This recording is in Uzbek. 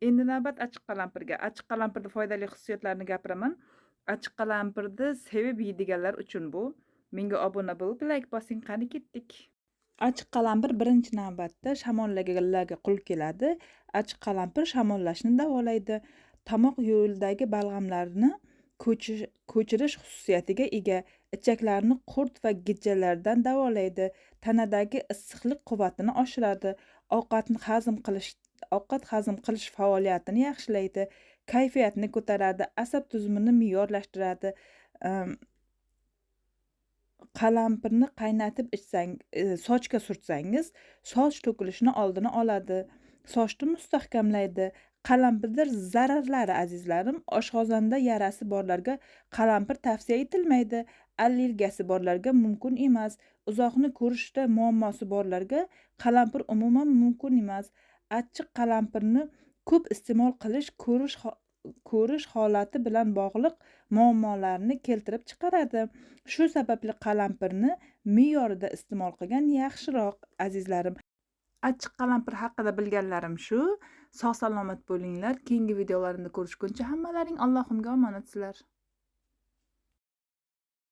Endi navbat achchiq qalampirga. Achchiq qalampirni foydali xususiyatlarini gapiraman. Achchiq qalampirni sevib yeydiganlar uchun bu. Menga obuna bo'lib, layk bosing. Qani, ketdik. Achchiq qalampir birinchi navbatda shamollaganlarga qo'l keladi. Achchiq qalampir shamollashni davolaydi. Tomoq yo'lidagi balg'amlarni ko'chirish xususiyatiga ega. Ichaklarni qurt va gijjalardan davolaydi. Tanadagi issiqlik quvvatini oshiradi. Ovqat hazm qilish faoliyatini yaxshilaydi. Kayfiyatni ko'taradi, asab tuzumini me'yorlashtiradi. Qalampirni qaynatib ichsang, sochga surtsangiz, soch to'kilishini oldini oladi. Sochni mustahkamlaydi. Qalampirda zararlari, azizlarim, oshqozonda yarasi borlarga qalampir tavsiya etilmaydi. Allergiyasi borlarga mumkin emas. Uzoqni ko'rishda muammosi borlarga qalampir umuman mumkin emas. Achchiq qalampirni ko'p iste'mol qilish ko'rish holati bilan bog'liq muammolarni keltirib chiqaradi. Shu sababli qalampirni me'yorida iste'mol qilgan yaxshiroq, azizlarim. Achchiq qalampir haqida bilganlarim shu. Sog' salomat bo'linglar. Keyingi videolarimda ko'rishguncha hammalaring Allohimga omonatsizlar.